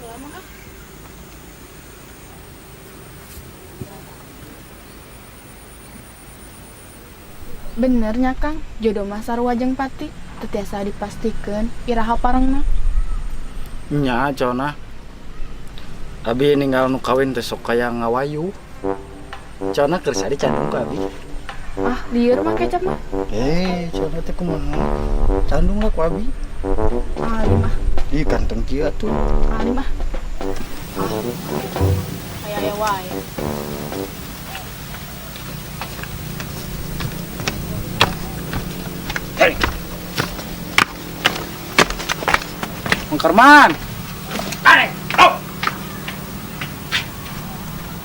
Heula mah ah. Bener nya, Kang, jodoh mah sarua jeung pati, teu tiasa dipastikeun iraha parengna. Nya cenah. Abi ninggal nu kawin teh sok kaya ngawayu. Cenah keur sari candung ku abi. Ah, lieur mah kecap mah. Eh, cenah teh kumaha? Candung lah ku abi. Alim ah, Ih, ganteng kieu atuh. Alim ah. Ah, aya aya wae. Hei. Mang Karman. Tarik. Oh.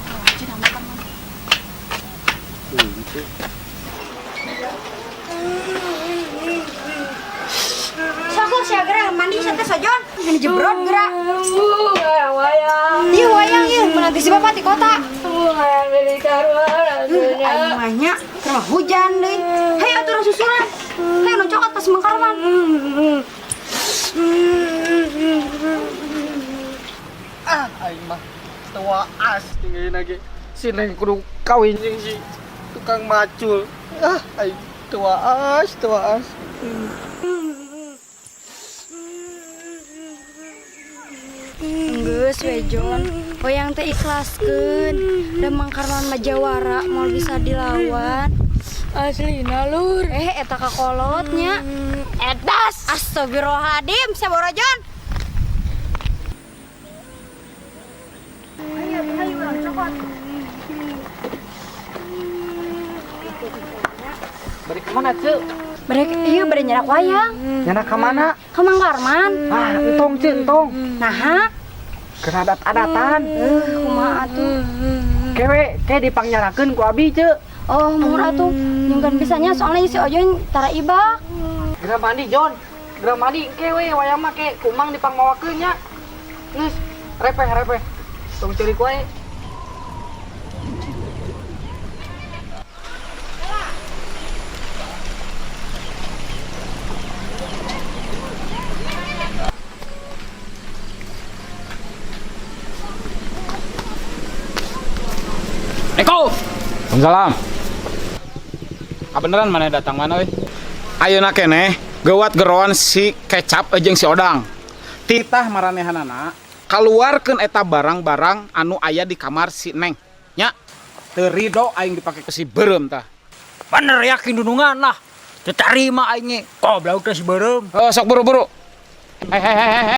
Ah, cenah makan mah. Sok sia geura mandi santai sojon. Ini jebrot geura. Wayang. Ieu wayang ieu menanti si bapak di kota. Hayang beli karwan. Aing mah nya keur mah hujan deui. Hayu atuh urang susulan. Hayu nu cokot pas Mang Karman. Ah, aing mah tua as tinggalin lagi. Si Neng kudu kawin jeung si tukang macul. Ah, aing tua as, tua as. Geus we Jon, wayang teh ikhlaskeun. Da Mang Karman mah jawara moal bisa dilawan. Aslina lur. Eh, eta kakolot nya. Edas. Astagfirullahaladzim, saboro Jon. Ayo, ayo urang cokot. Bari kemana, Ceu? Mereka iya bade nyarak wayang. Nyana ka mana? Ka Mang Karman. Ah, entong, Ceu, entong. Naha? Keur adat-adatan. Kumaha atuh? Kewe, ke dipangnyalakeun ku abi, Ceu. Oh, mun atuh nyungkeun pisahnya soalnya si Ojon tara ibak. Geura mandi, Jon. Geura mandi kewe wayang mah ke kumang dipangmawakeun nya. Geus, repeh repeh. Tong ceurik wae. Eko. Waalaikumsalam. Ah, beneran mana datang mana euy? Ayeuna keneh geuwat geroan si kecap jeung si Odang. Titah maranehanana kaluarkeun eta barang-barang anu aya di kamar si Neng. Nya, teu rido aing dipake ku si beureum tah. Bener yakin dunungan lah. Teu tarima aing ge. Goblok teh si beureum. Oh, sok buru-buru. Hei hei hei hei.